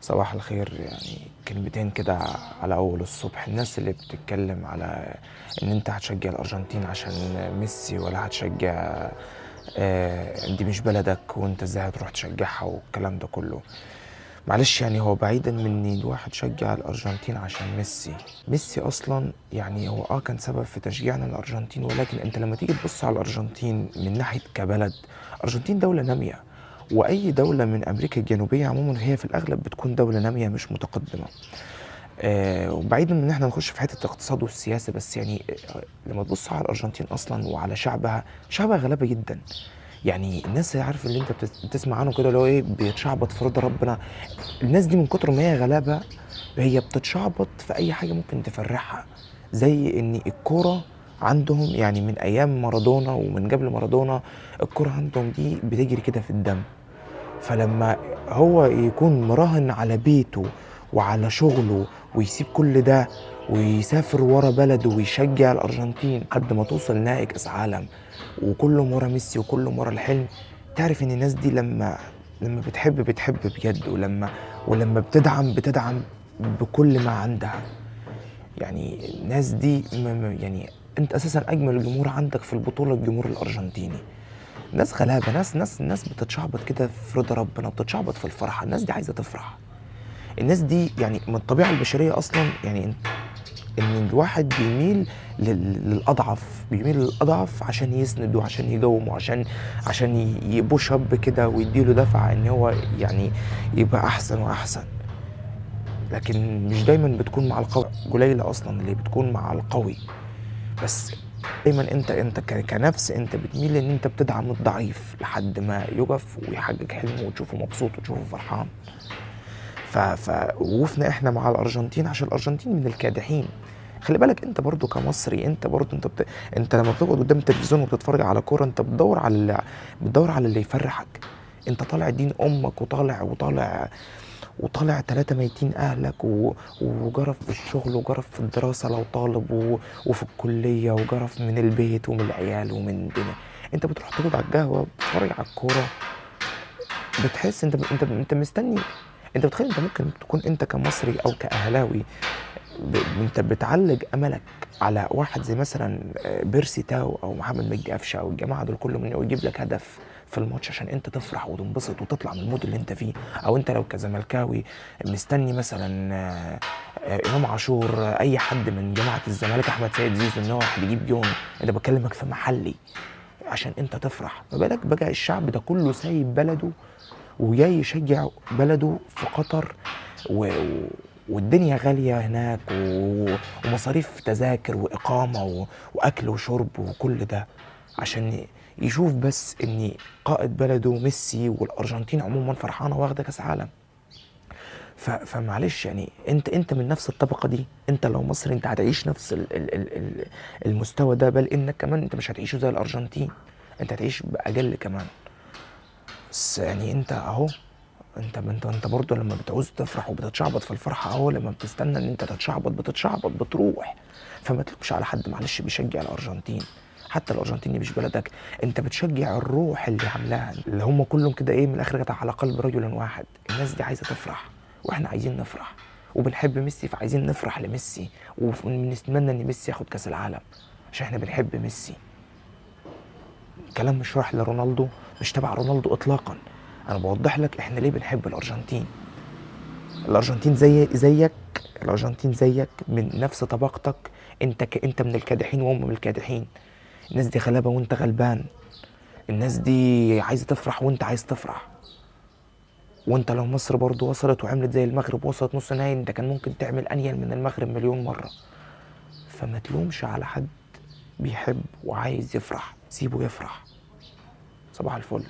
صباح الخير. يعني كلمتين كده على أول الصبح. الناس اللي بتتكلم على إن أنت هتشجع الأرجنتين عشان ميسي ولا هتشجع دي مش بلدك وأنت إزاي هتروح تشجعها والكلام ده كله، معلش يعني هو بعيدا من إن الواحد شجع الأرجنتين عشان ميسي. ميسي أصلا يعني هو كان سبب في تشجيعنا للأرجنتين، ولكن أنت لما تيجي تبص على الأرجنتين من ناحية كبلد، الأرجنتين دولة نامية، وأي دولة من أمريكا الجنوبية عموما هي في الأغلب بتكون دولة نامية مش متقدمة. وبعيدا من إن احنا نخش في حتة الاقتصاد والسياسة، بس يعني لما تبص على الأرجنتين أصلا وعلى شعبها، شعبها غلابة جدا. يعني الناس اللي عارف اللي انت بتسمع عنه كده اللي هو ايه، بيتشعبط في رضا ربنا. الناس دي من كتر ما هي غلابة هي بتتشعبط في اي حاجة ممكن تفرحها، زي ان الكورة عندهم يعني من ايام مارادونا ومن قبل مارادونا الكورة عندهم دي بتجري كده في الدم. فلما هو يكون مراهن على بيته وعلى شغله ويسيب كل ده ويسافر ورا بلده ويشجع الأرجنتين لحد ما توصل نهائي كأس عالم، وكله ورا ميسي وكله ورا الحلم، تعرف ان الناس دي لما بتحب بتحب بجد، ولما بتدعم بتدعم بكل ما عندها. يعني الناس دي يعني انت اساسا اجمل جمهور عندك في البطولة الجمهور الارجنتيني. ناس غلابة، ناس ناس ناس بتتشعبط كده في رضا ربنا، بتتشعبط في الفرحة. الناس دي عايزه تفرح. الناس دي يعني من الطبيعة البشرية اصلا يعني ان الواحد بيميل للاضعف، بيميل للاضعف عشان يسند وعشان يقوم وعشان ي push up كده ويديله دفعه ان هو يعني يبقى احسن واحسن. لكن مش دايما بتكون مع القوي، قليله اصلا اللي بتكون مع القوي. بس دايما انت كنفس انت بتميل ان انت بتدعم الضعيف لحد ما يقف ويحقق حلمه وتشوفه مبسوط وتشوفه فرحان. فوقفنا احنا مع الارجنتين عشان الارجنتين من الكادحين. خلي بالك انت برضو كمصري، انت برضو انت لما بتقعد قدام التلفزيون وبتتفرج على كورة انت بتدور على اللي يفرحك. انت طالع دين امك وطالع وطالع وطالع 3 ميتين اهلك وجرف في الشغل وجرف في الدراسة لو طالب وفي الكلية وجرف من البيت ومن العيال ومن الدنيا. انت بتروح تقعد على القهوة بتتفرج على الكورة، بتحس انت انت انت مستني. انت بتخيل انت ممكن تكون انت كمصري او كاهلاوي انت بتعلق املك على واحد زي مثلا بيرسي تاو او محمد مجدي قفشه او الجماعة دول كلهم انه يجيب لك هدف في الماتش عشان انت تفرح وتنبسط وتطلع من ال mood اللي انت فيه. او انت لو كزملكاوي مستني مثلا امام عاشور، اي حد من جماعة الزمالك، احمد سيد زيزو، ان هو واحد يجيب جون، انا بكلمك في محلي عشان انت تفرح. ما بالك بقى الشعب ده كله سايب بلده وجاي يشجع بلده في قطر والدنيا غالية هناك ومصاريف تذاكر وإقامة وأكل وشرب وكل ده عشان يشوف بس إن قائد بلده ميسي والأرجنتين عموما فرحانة واخدة كأس عالم. فمعلش يعني انت من نفس الطبقة دي، انت لو مصري انت هتعيش نفس المستوى ده، بل انك كمان انت مش هتعيشه زي الأرجنتين، انت هتعيش بأقل كمان. بس يعني انت اهو، انت انت انت برضه لما بتعوز تفرح وبتتشعبط في الفرحة اهو، لما بتستنى ان انت تتشعبط بتتشعبط بتروح. فما تلومش على حد معلش بيشجع الارجنتين، حتى الارجنتين مش بلدك، انت بتشجع الروح اللي عاملاها اللي هم كلهم كده ايه من الاخر كده على قلب رجل واحد. الناس دي عايزه تفرح واحنا عايزين نفرح، وبنحب ميسي فعايزين نفرح لميسي، ونتمنى ان ميسي ياخد كاس العالم عشان احنا بنحب ميسي. الكلام مش رايح لرونالدو، مش تبع رونالدو اطلاقا، انا بوضح لك احنا ليه بنحب الارجنتين. الارجنتين زيك، الارجنتين زيك من نفس طبقتك، انت من الكادحين وهم من الكادحين. الناس دي غلابة وانت غلبان، الناس دي عايزه تفرح وانت عايز تفرح. وانت لو مصر برضو وصلت وعملت زي المغرب وصلت نص نهائي، انت كان ممكن تعمل انيل من المغرب مليون مرة. فما تلومش على حد بيحب وعايز يفرح، سيبه يفرح. صباح الفل.